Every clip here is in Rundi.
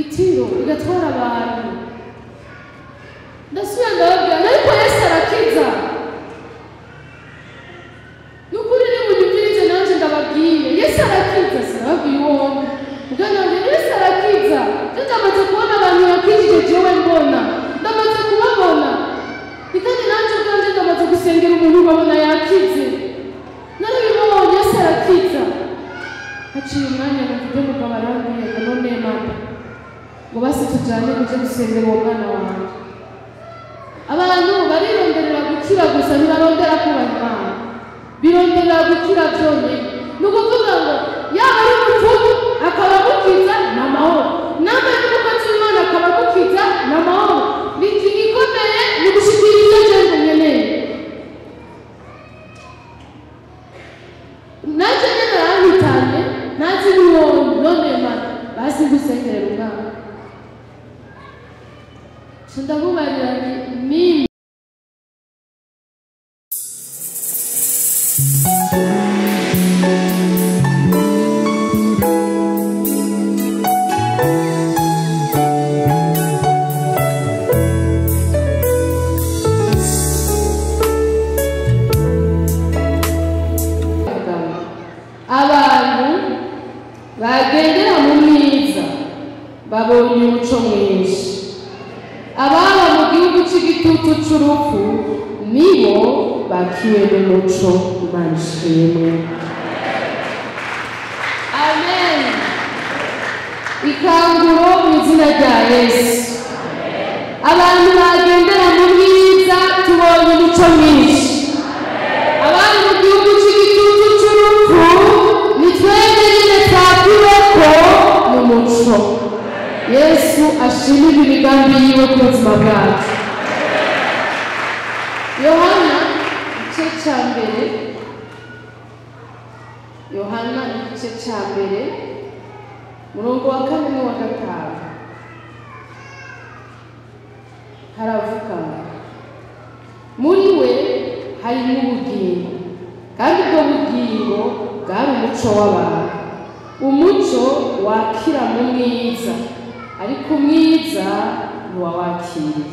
Itiro igatwara abantu. Ndasubira ndababwira, ariko Yesu arakiza. Nukuri nimunyumvirize nanje ndababwiye, Yesu arakiza. Sinababwiye uwo ubwo nabwiye Yesu arakiza. Ndamaze kubona abantu yakijije jewe mbona, ndamaze kubabona. Kandi nanje ubwanje ndamaze gusengera umuntu nkabona yakize. Narabibonye, Yesu arakiza. Haciye umwanya numva ibyo mugabo arambwiye ngo none mama, ngo basi tujane uje gusengera uwo mwana wawe. Abantu barironderera gukira gusa, ntibarondera kubaha Imana, bironderera gukira byonyine. Ni ukuvuga ngo yaba ari umupfumu akaba amukiza ni amahoro, naba ari umukozi w'Imana akaba amukiza ni amahoro. Ni igikomeye ni ugushikira ibyo jewe nkeneye. Nanjye nyine aranyitanye ntazi n'uwo none mama basi ngusengerera umwana. Ndamubarira nti mimi abantu bagendera mu mwiza babonye umuco mwinshi. Ababa mu gihugu c'igitutu c'urupfu nibo bakiwe n'umuco. Imana ishimwe. Amen. Ikanguro mu izina rya Yesu. Abantu bagendera mu mwiza tubonye umuco mwinshi. Abari mu gihugu c'igitutu c'urupfu ni twebwe nyine twakiweko mu muco. Yesu ashimire imigambi yiwe ku buzima bwacu. Yohana igice ca mbere, Yohana igice ca mbere murongo wa 4 n'uwa 5 haravuga ngo muri we harimo ubugingo, kandi ubwo bugingo bwari umuco w'abantu. Umuco wakira mu mwiza, ariko umwiza ntiwawakiriye.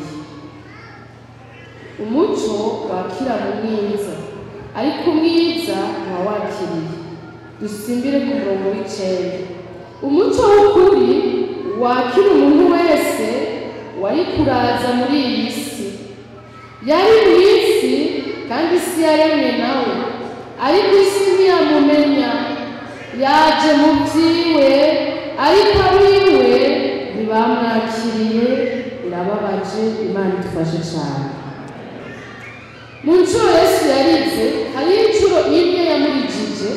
Umuco wakira mu mwiza, ariko umwiza ntiwawakiriye. Dusimbire ku murongo w'9. Umuco w'ukuri wakira umuntu wese wari kuraza muri iyi si. Yari mu isi kandi isi yaremwe nawe, ariko isi ntiyamumenya. Yaje mu vyiwe, ariko abiwe ntibamwakiriye. Birababaje, Imana idufashe cane. Mu ncuro Yesu yarize, hariho incuro imwe yamurijije,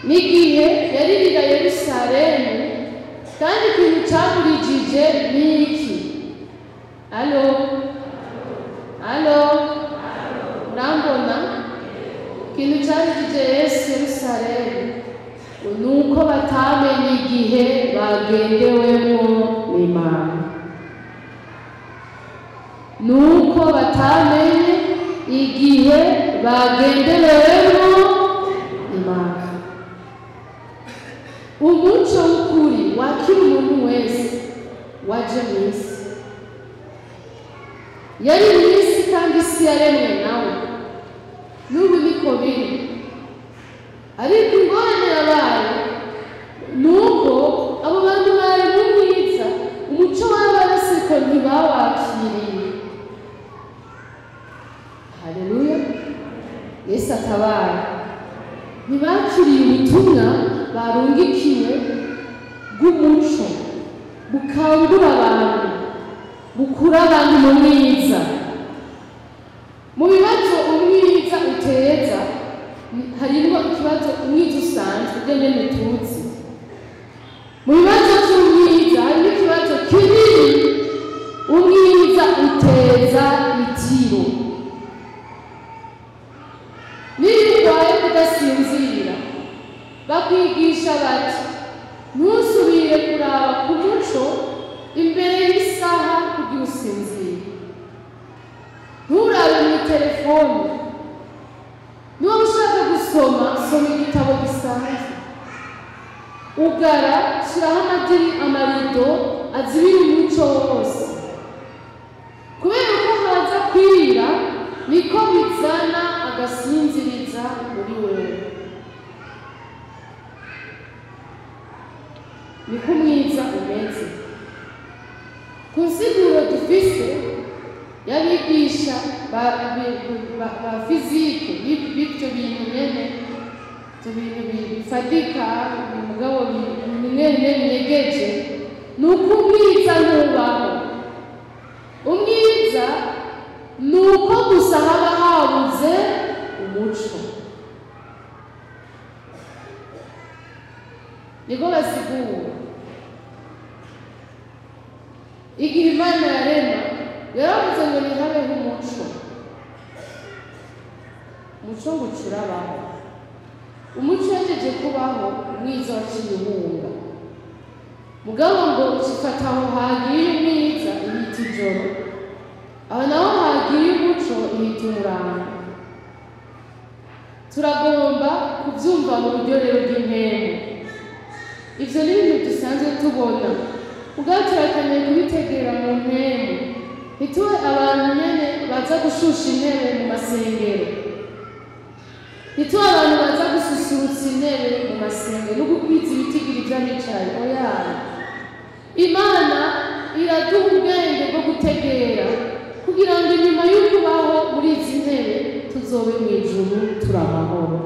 n'igihe yaririra Yerusalemu, kandi ikintu camurijije ni iki? Alo, alo, murambona? Ikintu carijije Yesu Yerusalemu nuko batamenye igihe bagendewemo n'Imana. Nuko batamenye igihe bagenderewemo n'Imana. Umuco w'ukuri wakira umuntu wese waje mu isi. Yari mu isi kandi isi yaremwe nawe. N'ubu niko biri. Ariko ingorane yabaye nuko abo bantu bari mu mwiza, umuco w'abarasiko ntibawakiriye. Haleluya. Yesu atabaye. Ntibakiriye ubutumwa barungikiwe bw'umuco bukangura abantu, bukura abantu mu mwiza. Mu bibazo umwiza uteza harimo ikibazo umwiza usanzwe ibyo nyene tuzi. Mu bibazo by'umwiza harimo ikibazo kinini, umwiza uteza itiro. Niba urwaye kudasinzira, bakwigisha bati ntusubire kuraba ku muco imbere y'isaha kugira usinzire. Nturabe mu telefone. Niba ushaka gusoma, soma igitabo gisanzwe. Ugara, shiraho amadiri, amarido azibira umuco wose. Kubera uko haza kwira niko bizana agasinziriza muri wewe. Niko umwiza umeze. Ku nsiguro dufise y'abigisha ba fizike b'ibyo bintu nyene, ibyo bintu bifatika, mugabo bimwe binyegeje, ni uko umwiza ntubaho. Umwiza ni uko gusa haba habuze umuco. Niko basigura. Igihe Imana yarema yaravuze ngo ntihabeho umuco. Umuco ngo ucurabaho. Umuco yajeje kubaho, umwiza waciye uhunga. Mugabo ngo ucifata aho hagiye umwiza ihita ijoro, aho naho hagiye umuco ihita umurango. Turagomba kubyumva mu buryo rero bw'impemu. Ivyo ni ibintu dusanzwe tubona, mugabo turakeneye kubitegera mu mpemu. Ntitube abantu nyene baza gushusha intebe mu masengero, ntitube abantu baza gususurutsa intebe mu masengero no gukwiza ibitigiri vy'abicaye. Oya, Imana iraduha ubwenge bwo gutegera kugira ngo inyuma y'ukubaho muri izi ntebe tuzobe mw'ijuru turi amahoro.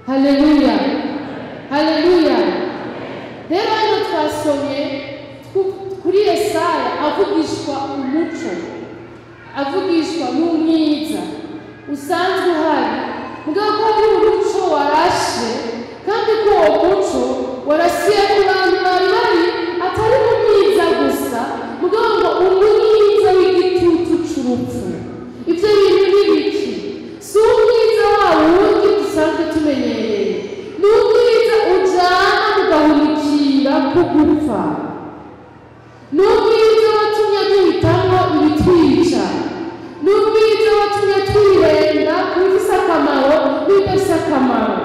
Haleluya, haleluya. Rero hano twasomye kuri Yesaya avugishwa umuco, avugishwa n'umwiza usanzwe uhari, mugabo ko hari umuco warashe, kandi ko uwo muco warasiye ku bantu bari bari atari umwiza gusa, mugabo ngo umwiza w'igitutu c'urupfu. Ivyo bintu ni biki? Si umwiza wa wundi dusanzwe tumenyereye, ni umwiza ujana mugahumukira kugupfa, ni umwiza watumye duhitamwo ibitwica, ni umwiza watumye twirenda kubifise akamaro n'ibidafise akamaro,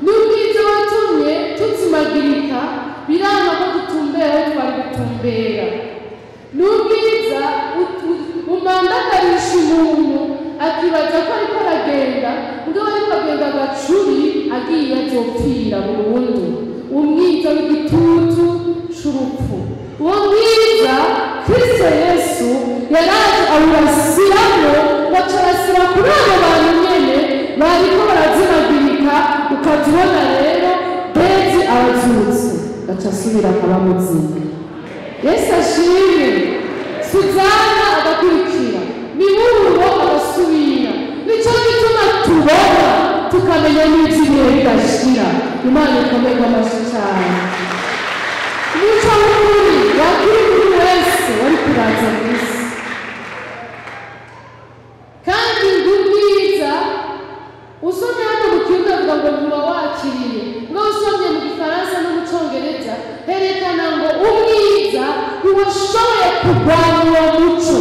ni umwiza watumye tuzimagirika biranga ko dutumbera aho twari gutumbera, ni umwiza umandagarisha umuntu akibaza ko ariko aragenda, mugabo ariko agenda agacuri agiye azopfira burundu. Umwiza w'igitutu c'urupfu. Uwo mwiza Kristo Yesu yaraje awurasiramo, baca arasira kuri abo bantu nyene bariko barazimagirika. Ukazibona rero bezi abazutse gaca asubira akaba muzima. Yesu ashimwe. Suzana agakurikira, Miburo agasubira. Nico gituma tubona tukamenya n'ivy'ibihe bidashira. Imana ikomerwe amashyi cane. Umuco w'ukuri wakiri kuri wese wari kuraza mw'isi. Kandi ng'ubwiza usomye hano mu Kirundi avuga ngo ntuba wakiriye, ngo usomye mu Gifaransa no mu Congereza herekana ngo umwiza ntiwashoboye kurwanya uwo muco,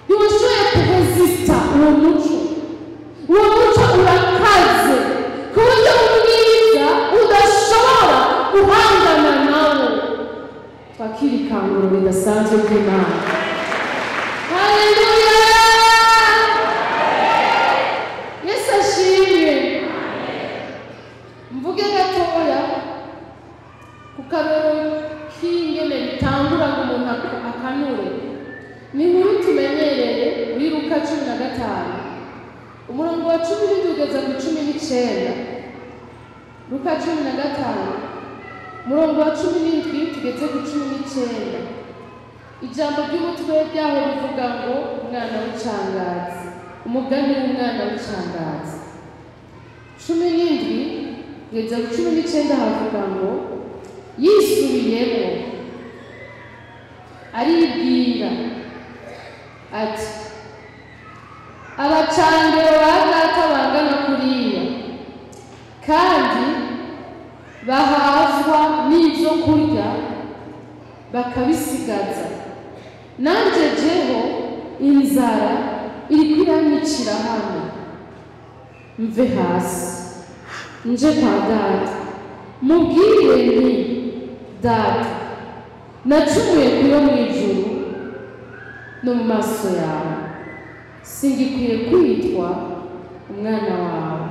ntiwashoboye kuresista uwo muco. Uwo muco urakaze ku buryo umwiza udashobora guhangana nawo. Twakira ikanguro ridasanzwe ry'Imana. Haleluya, Yesu ashimwe. Mvuge gatoya ku karoro k'ingene bitangura ngo umuntu akanure. Ni inkuru tumenyereye muri Luka 15 umurongo wa 17 kugeza ku 19. Luka 15 umurongo wa 17 tugeze ku 19. Ijambo ry'umutwe ryaho rivuga ngo umwana w'icangazi, umugani w'umwana w'icangazi. 17 kugeza ku 19 havuga ngo yisubiyemo aribwira ati abacangero ba data bangana kuriya kandi bahazwa n'ibyo kurya bakabisigaza, nanje jeho inzara iriko iranyicira hano, mve hasi nje kwa data Mubwire nti data, nacumuye ku yo mu ijuru no mu maso yawe, singikwiye kwitwa umwana wawe,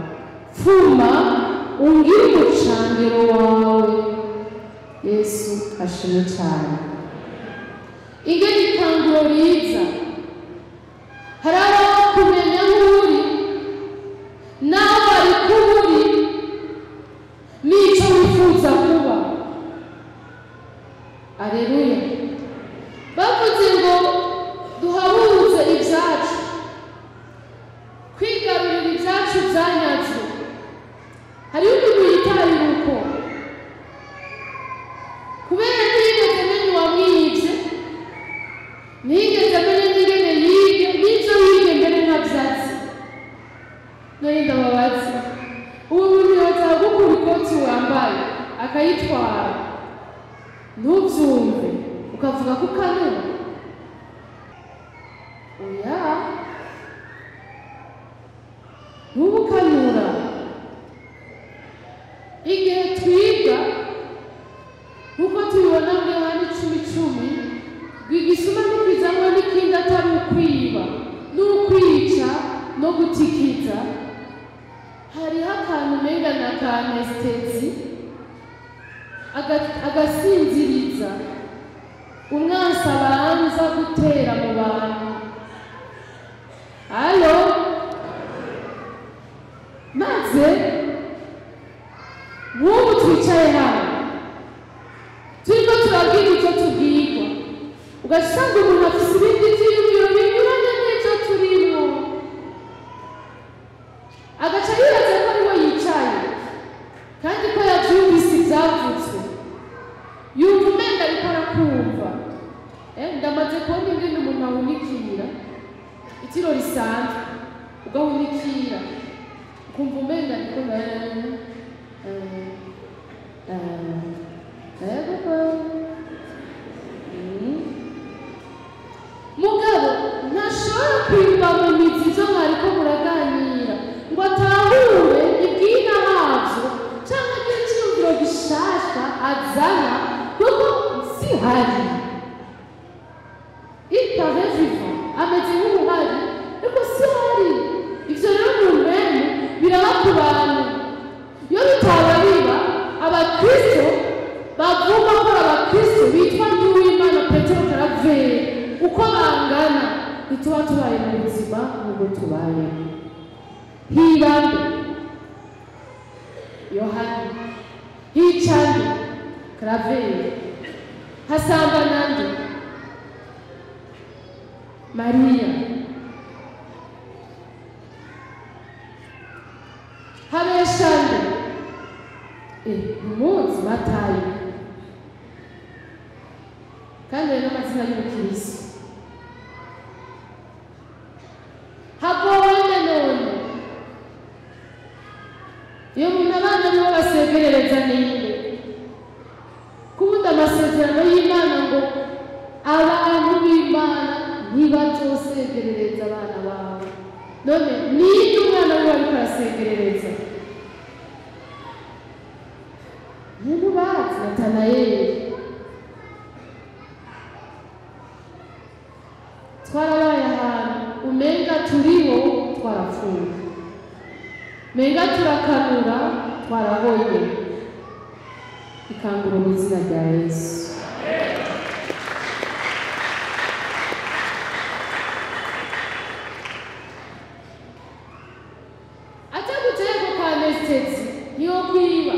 pfuma ungire umucangiro wawe. Yesu ashimwe cyane. Ingene ikanguro riza, hari abakumenya nk'uri nawe bari kuburi n'icyo wifuza kuba. Aleluya. Bavuze ngo duhabuze ibyacu, kwigarurira ibyacu byanyazwe. Hariho umuntu yitaye uko kubera ntiyigeze amenya uwamwibye, ntiyigeze amenya n'ingene yibye, n'ibyo yibye mbere nta byatsi. None ndababaza, uwo muntu yoza agukura ikoti wambaye akayitwara, ntubyumve ukavuga ko ukanura? Oya, ntubukanura. Igihe twiga nkuko tubibona muri Yohana 10:10, igisuma ntikizanwa n'ikindi atari ukwiba n'ukwica no gutikiza. Hariho akantu umenga na ka anesitezi agasinziriza umwansi abanza gutera mu bantu. Alo, maze nk'ubu twicaye hano turiko turabwirwa icyo tubwirwa, ugasanga umuntu afise ibindi vyiyumviro binyuranye n'ivyo turimo, agaca yibaza ko ariwe yicaye kandi ko yavyumvise ivyavuzwe, yumva umenga ariko arakumva. Ndamaze kubona ingene umuntu ahunikira itiro risanzwe, ugahunikira ukumva umenga ariko mugabo ntashobora kwimba mu mizi ivyo mwariko muraganira ngo atahure ibwina havyo canke agire iciyumviro gishasha azana, kuko sihari. Il paraît vivant, ameze nk'ubuhari ariko sihari. Ivyo rero mu mpemu biraba ku bantu. Iyo bitaba biba, abakristo bavuga ko abakristo bitwa Nduwimana Petero Karaveri uko bangana, ntituba tubaye mu buzima nk'ubwo tubayeho. Hibande Yohana, hicande Karaveri, hasambanande Mariya, habeshande umunsi Matayo, kandi ayo n'amazina y'ubukristo. Hagowe none iyo umuntu abana nibo basegerereza ninde? Kubundi amasezerano y'Imana ngo abantu b'Imana ntibazosegerereza abana babo. None ninde umwana wiwe ariko arasegerereza? Ntimubazi Natanayeli. Twarabaye ahantu umenga turiho twarapfuye, menga turakanura twarahoye. Ikanguro mu izina rya Yesu. Ataguteye ko ka anesitezi niyo kwiba.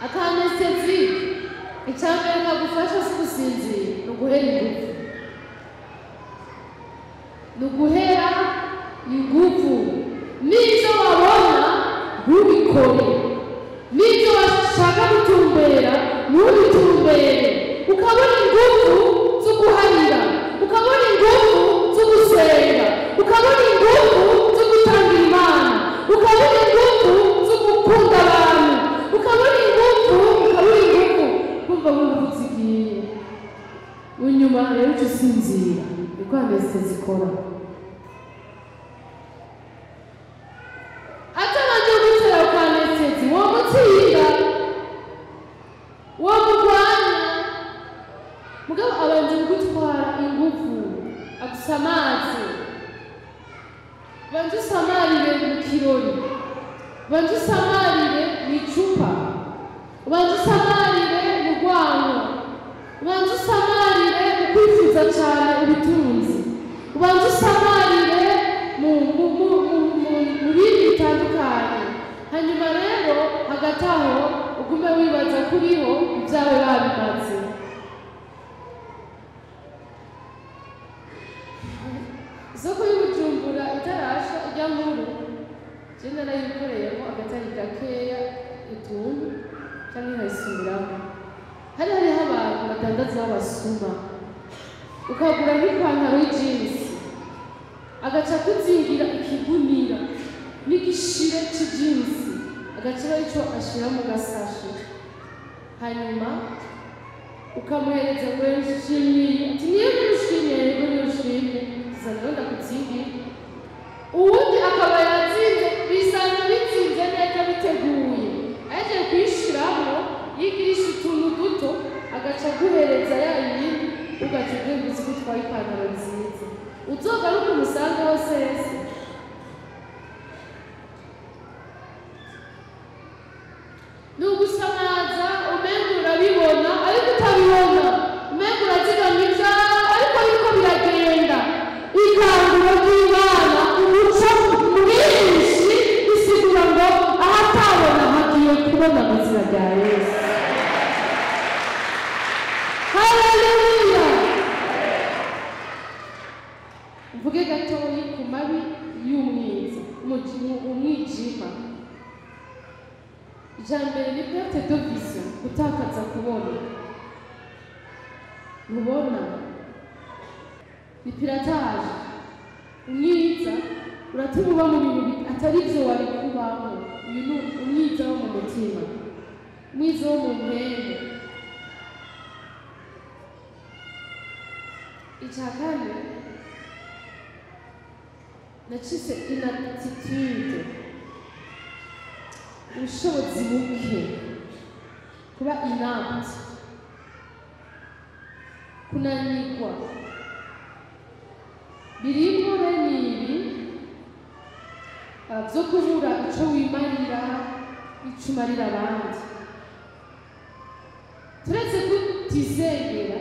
Akanesitezi icambere kagufasha si gusinzira, ni uguhera ingufu, ni uguhera ingufu. N'ivyo wabona ntubikore, n'ivyo washaka gutumbera ntubitumbere. Ukabona ingufu zo guharira, ukabona ingufu zo gusenga, ukabona ingufu zo gutangira Imana, ukabona ingufu zo gukunda abantu, ukabona ingufu, ukabona ingufu, kumva ingufu zigiye. Unyuma rero uca usinzira, niko anesitezi ikora. Bigusamaze. Banza usamarire mu kirori, banza usamarire mu icupa, banza usamarire mu rwango, banza usamarire mu kwifuza cyane ubutunzi, banza usamarire mu bindi bitandukanye. Hanyuma rero hagati aho ugume wibaza kuriho ibyawe babimaze. Isoko y'Ubujumbura itarasha ijya nkuru, je narayikoreyemo agatari gakeya utuntu canke nkayisumiramo. Hari hariho abantu badandaza b'abasuma, ukagura nk'ipantaro y'ijinsi agaca kuzingira ikigunira n'igishire c'ijinsi, agaciro ico ashira mu gasashe, hanyuma ukamuhereza ngo nshimiye, ati niyo nshimiye, yego niyo nshimye, tuzana rero ndakutsindiye. Uwundi akaba yatsinze, bisanzwe bitsinze neza biteguye, ahejeje kuyishiramo yigirisha utuntu duto, agaca aguhereza ya yindi, ugaca ugenda uzi ko utwaye ipantaro nziza. Uzogaruke umusange hose hese. Ni ugusamaza, umenga urabibona ariko utabibona, umenga urazigama ibyawe ariko biriko biragenda. Ikanguro ry'Imana, umuco mwinshi, bisigura ngo ahatabona hagiye kubona mu izina rya Yesu. Haleluya! Mvuge gatoyi ku mabi y'umwiza, umwijima. Ijambere ni perte de vision, gutakaza kubona. Ntubona. Ni piratage. Umwiza uratuma uba mu bintu atari byo wari kubamo. Uyu ni umwiza wo mu mutima, umwiza wo mu mpembe. Icya kane nacise inaptitude, ubushobozi buke, kuba inapte, kunanirwa. Birimo bene ibi byo kubura ico wimarira, ico umarira abandi. Turetse kutizengera,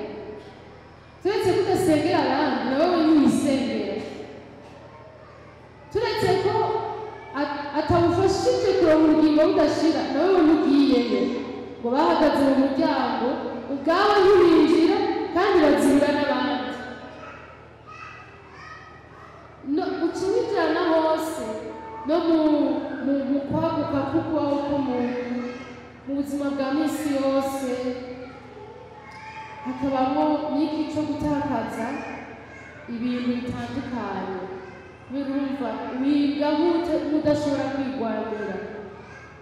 turetse kudasengera abandi, nawe ntiwisengera. Turetse ko atawufashije kuronka ubugingo budashira, nawe ntugiyeyo. Ngo bahagaze mu muryango, ubwawe ntiwinjira kandi bazibura n'abandi. No ukinyinjirana hose, no mu kwaguka kukubaho ko mu buzima bwa misi yose, hakabamo n'iki cyo gutakaza ibintu bitandukanye. Birumva wibwa nk'udashobora kwigwanira,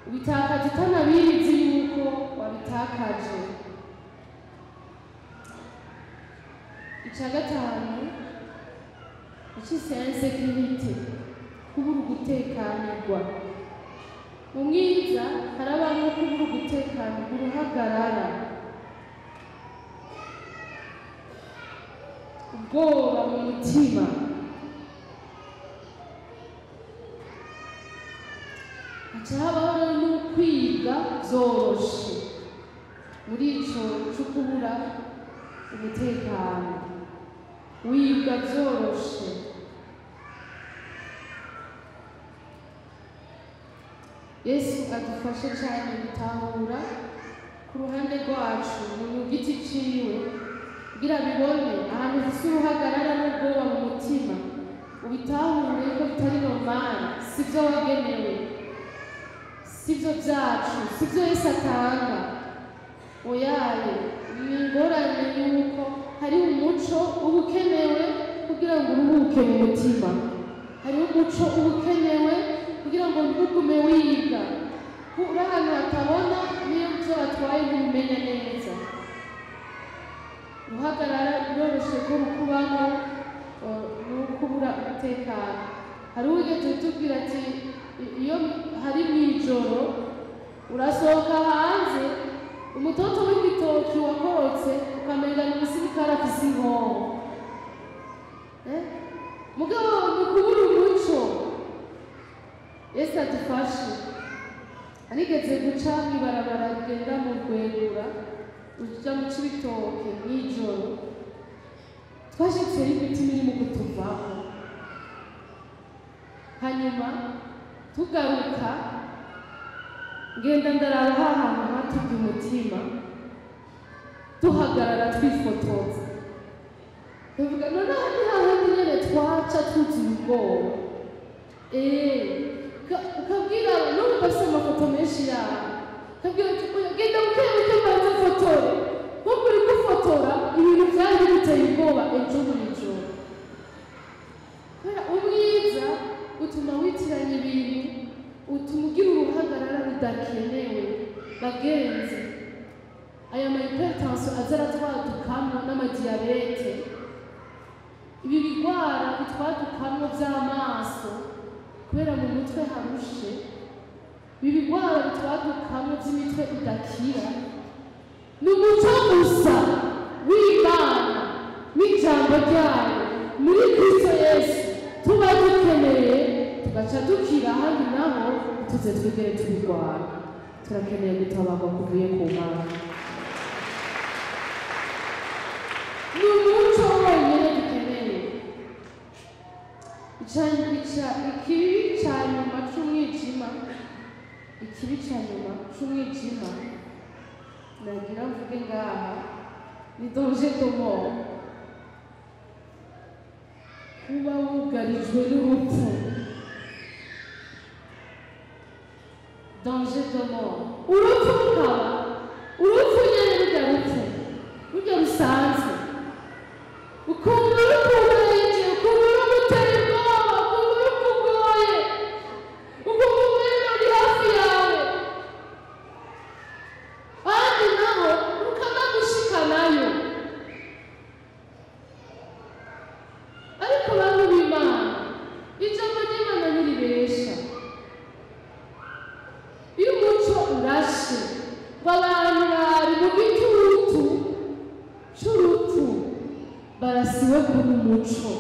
ubitakaza utanabizi yuko wabitakaje. Icya gatanu icise insécurité, kubura ugutekanirwa. Mu mwiza harabamo kubura ugutekanirwa, uruhagarara, ubwoba mu mutima. Haca habaho rero n'ukwiga vyoroshe muri ico co kubura umutekano, wiga vyoroshe. Yesu adufashe cyane gutahura ku ruhande rwacu mu giti ciwe, kugira bibone ahantu ufise uruhagarara n'ubwoba mu mutima, ubitahure ko bitari normal, sivyo wagenewe, sivyo vyacu, sivyo Yesu atanga. Oyaye, ni ingorane yuko hari umuco uba ukenewe kugira ngo uruhuke mu mutima, hari umuco uba ukenewe kugira ngo ntugume wiga. Uri ahantu hatabona, niyo byo batwaye ntubimenya neza. Uruhagarara biroroshe ko rukubamo n'ukubura umutekano. Hari uwigeze kutubwira ati iyo hari mw'ijoro urasohoka hanze, umutoto w'ibitoki wakorotse ukamenga ni umusirikare afise inkoho. Mugabo ni ukubura umuco. Yesu adufashe. Anigeze guca mw'ibarabara rigenda mu Rwegura, uja mu Cibitoke mw'ijoro, twashitseyo imitima iri mu kutuvaho. Hanyuma tugaruka, ngenda ndaraba ha hantu hatuvye umutima, duhagarara twifotoza. Ndavuga none aha ni hahandi nyene twaca twuzuye ubwoba. Ukabwira n'ubu ndafise amafoto menshi yawe, ukabwira uti oya genda buke buke mbanze mfotore, nkuko uri gufotora ibintu vyari biguteye ubwoba ejo mw'ijoro. Kubera umwiza utuma witiranya ibintu, utuma ugira uruhagarara rudakenewe. Bagenzi, aya ma hypertension aza aratwadukamwo n'amadiyabete, ibi bigwara bitwadukamwo vy'amaso kubera mu mutwe harushe, ibi bigwara bitwadukamwo vy'imitwe idakira, ni umuco gusa w'Imana n'ijambo ryayo muri Kristo Yesu tuba dukeneye, tugaca dukira. Ahandi naho tuze twigere tubigwara. Turakeneye gutabarwa kuvuye ku Mana. Ni umuco wonyine dukeneye. Ikibi ca nyuma c'umwijima, ikibi ca nyuma c'umwijima nagira mvuge ngaha ni danger de mort, kuba wugarijwe n'urupfu. Danger de mort, urupfu rukaba urupfu nyene, rurya rupfu rurya rusanzwe, ukumva rukugarije, ukumva rugutera ubwoba, ukumva rukugoye, ukumva umenga ruri hafi yawe. Ahandi naho rukanagushikanayo. Ariko bantu b'Imana, ijambo ry'Imana ntiribesha. Iyo umuco urashe ngo abantu bari mu gitutu c'urupfu barasiwe kuri umuco,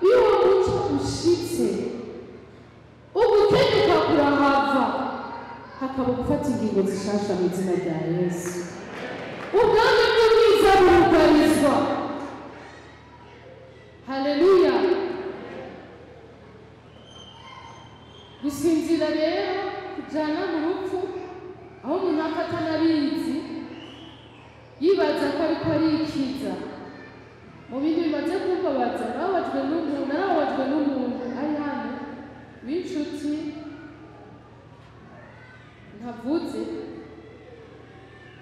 iyo uwo muco ushitse ugukenyuka kurahava, hakaba gufata ingingo zishasha mu izina rya Yesu. Ubwami bw'ubwiza burugarizwa. Haleluya. Gusinzira rero kujana mu rupfu, aho umuntu afata n'abizi yibaza ko ariko arikiza. Mu bintu bimaze kumbabaza, narababajwe n'umuntu, narababajwe n'umuntu ari hano w'inshuti ntavuze,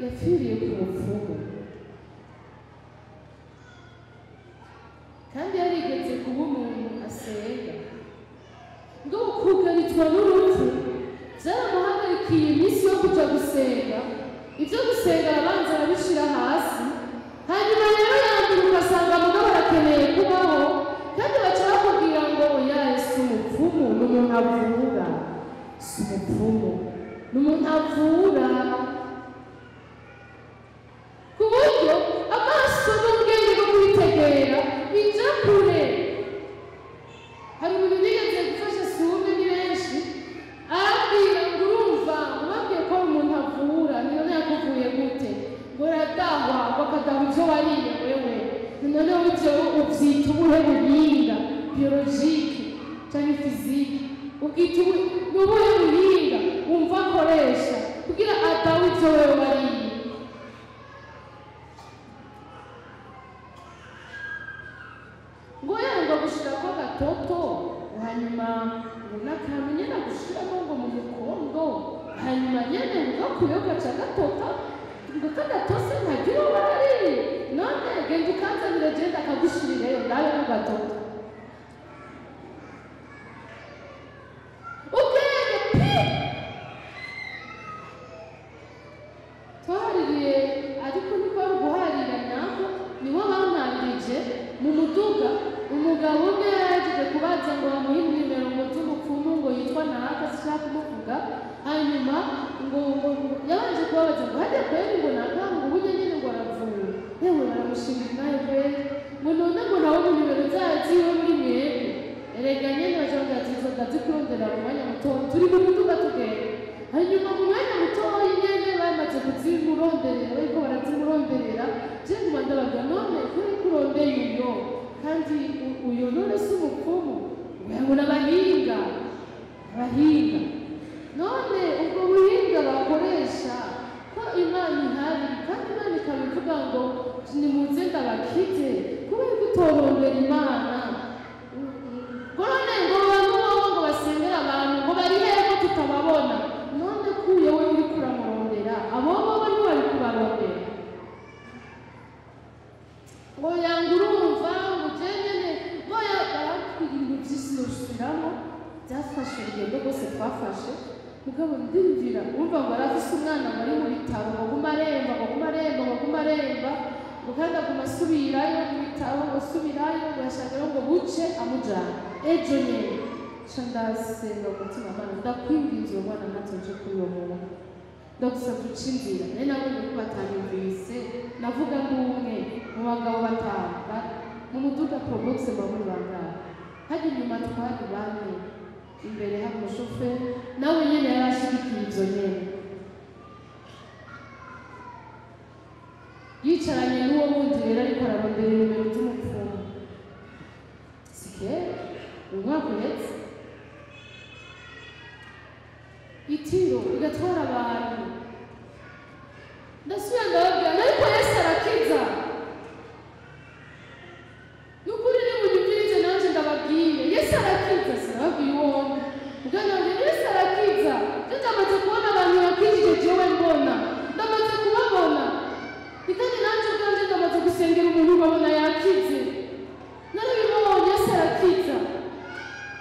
yapfiriye ku mupfumu, kandi yarigeze kuba umuntu asenga. Ngo kugarizwa n'urupfu byaramuhagarikiye iminsi yo kuja gusenga. Ibyo gusenga arabanza arabishira hasi, hanyuma rero yandura ugasanga mugabo arakeneye kubaho, kandi baca bakubwira ngo oya, si umupfumu, ni umuntu avura, si umupfumu, ni umuntu avura. Ku buryo amaso n'ubwenge bwo kubitegera bija kure. Hari umuntu nigeze gufasha, si umwe ni benshi, arabwira ngo urumva ngo babwiye ko umuntu avura, none yakuvuye gute? Ngo aradahwa, ngo akadahwa ivyo wariye wewe. Noneho ivyo uvyita ubuhe buhinga biologique canke physique? Ubwita ni ubuhe buhinga wumva akoresha kugira adawe ivyo wewe wariye? Ngo yanga gushirako agatoto, hanyuma ngo n'akantu nyene agushiramo ngo mu mukondo, hanyuma nyene ugakuyeho gaca gatota, ngo kadatose ntagira uwo barariye. None genda ukanzanire, genda akagushirireyo ndabe ko gatota. Ubwenge pi twahaririye, ariko niko ari uguharira nyako, niho bantangije mu muduga. Umugabo umwe yarahejeje kubaza ngo bamuhe inimero ngo z'umupfumu ngo yitwa naka, sinshaka kumuvuga. Hanyuma ngo yabanje kubabaza ngo hajya kweri ngo naka ngo burya nyine ngo aravura, yewe baramushimira nawe kweri, ngo none ngo nawe mu nimero zayo. Ngo n'abahinga, abahinga. None ubwo buhinga bakoresha ko Imana ihari, kandi Imana ikaba ivuga ngo nimuze ndabakize, kubera kutorondera Imana. Ngo none ngo abantu bobo ngo basengera abantu ngo bari hehe ko tutababona? None kuye we uri kuramurondera, abo bobo ntiwari kubarondera. Ngo yanga urumva ngo jenyene ngo baratwiga ibintu vyinshi nosubiramo, byafashe urugendo rwose twafashe. Mugabo ndinjira urumva ngo arafise umwana ngo ari mu bitaro, ngo aguma aremba, ngo aguma aremba, ngo aguma aremba, ngo kandi aguma asubirayo mu bitaro, ngo asubirayo, ngo yashaka rero ngo buce amujana ejo nyene. Nca ndasenga mu mutima, Mana ndakwinginze uwo mwana ntazoje kuri uwo muntu, ndagusabye uce inzira. Nari nabonye ko batanyumvise, navuga ndi umwe mu bagabo batanu mu muduga Probox mba muri bangahe, hajya inyuma twari bane, imbere hari umushoferi nawe nyene yari ashigikiye ivyo nyene, yicaranye n'uwo wundi rero ariko ararondera inimero z'umupfumu. Si kera, uyu mwaka uhetse, itiro igatwara abantu. Ndasubira ndababwira, ariko Yesu arakiza. Nukuri nimunyumvirize nanje ndababwire, Yesu arakiza. Sinababwiye uwo ndi, mugabo ndababwira Yesu arakiza. Je ndamaze kubona abantu yakijije, jewe mbona, ndamaze kubabona. Kandi nanje ubwanje ndamaze gusengera umuntu nkabona yakize, narabibonye. Yesu arakiza.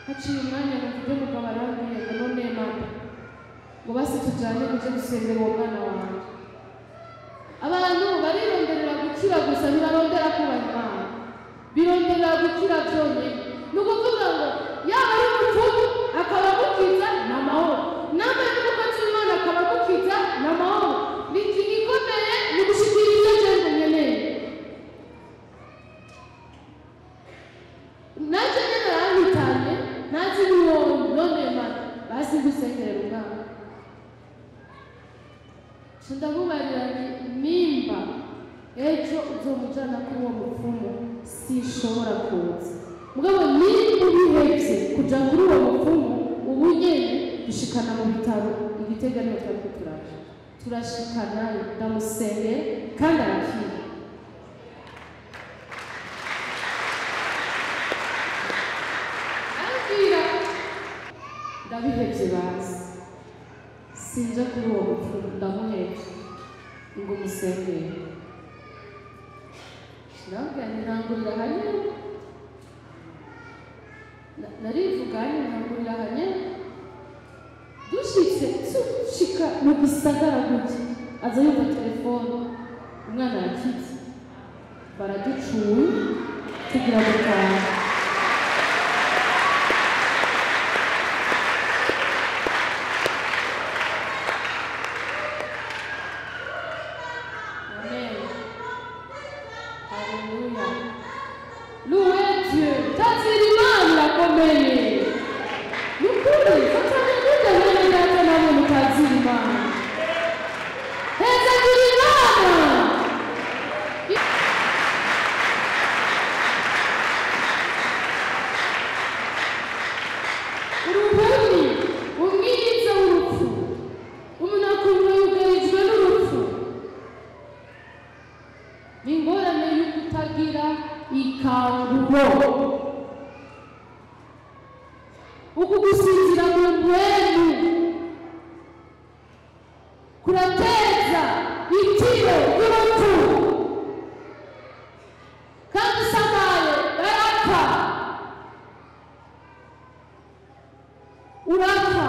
Haciye umwanya numva ibyo mugabo arambwiye ngo none mama, ngo basi tujane uje gusengera uwo mwana wanjye. Abantu barironderera gukira gusa, ntibarondera kubaha Imana, bironderera gukira byonyine. Ni ukuvuga ngo yaba ari umupfumu akaba amukiza ni amahoro, naba ari umukozi w'Imana akaba amukiza ni amahoro. Ni ikintu gikomeye, ni ugushikira ibyo jewe nkeneye. Nanjye nyene arampitanye, ntazi n'uwo ndi. None mana basi ngusengerera umwana. Nca ndamubarira nti nimba ejo uzomujana kuri uwo mupfumu sinshobora kuza, mugabo nimba ubihevye kuja kuri uwo mupfumu ubu nyene dushikana mu bitaro i Gitega niho twariko turaja, turashikanayo ndamusengera kandi arakira. Arambwira ndabihevye basi, sinja kuri uwo mupfumu, ndamuhevye ngo musengere. Ndababwira nti ntangurira hanyene, narivuganye ntangurira hanyene. Dushitse tushika mu gisagara gutya, aza yumva telefone, umwana arakize, baraducuye tugira gutaha. Amen. Haleluya. Louez Dieu. Tazira Imana irakomeye. Ni ukuri, fatanya gute mwene data namwe mutazira Imana? Hezagira Imana. Uruhuri, umwiza w'urupfu. Umuntu akumva yugarijwe n'urupfu. Ni ingorane yo kutagira ikanguro. Uku gusinzira mu mpwemu kurateza itiro ry'urupfu, kandi usamaye barapfa, urapfa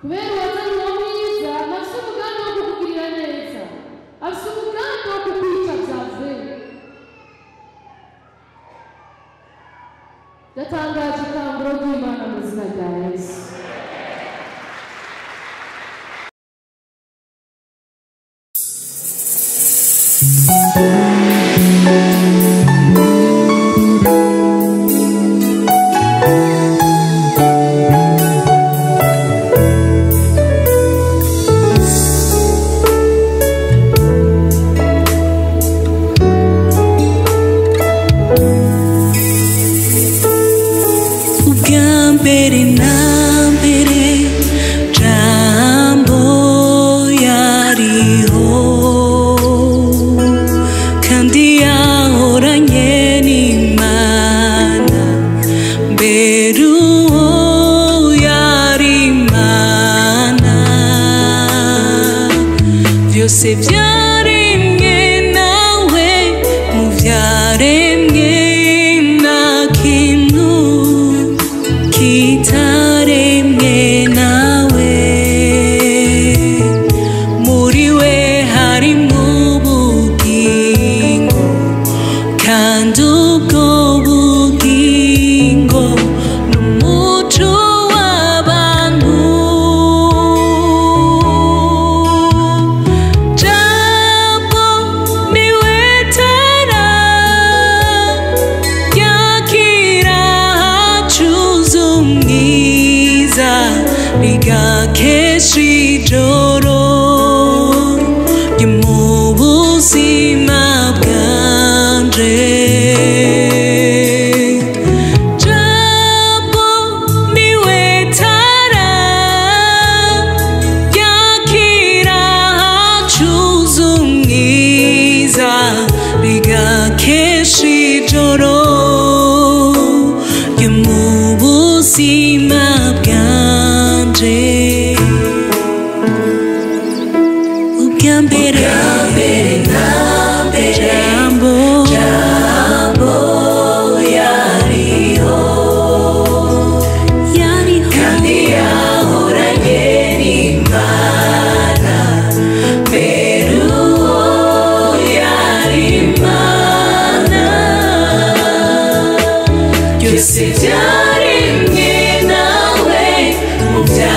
kubera uwazanye uwo mwiza ntafise umugambi wo kukugirira neza, afise umugambi wo kukwica vyavuye. Ndatangaje ikanguro ry'Imana mu izina rya Yesu. Rigakesha ijoro ryo mu buzima bwanje. Jambo niwe tara yakira hacuze umwiza, rigakesha ijoro ryo mu buzima bwanje. Ubwa mbere Jambo, Jambo yariho, yariho, kandi yahoranye n'Imana. Mbere uwo yari Imana, byose byaremwe nawe, mu bya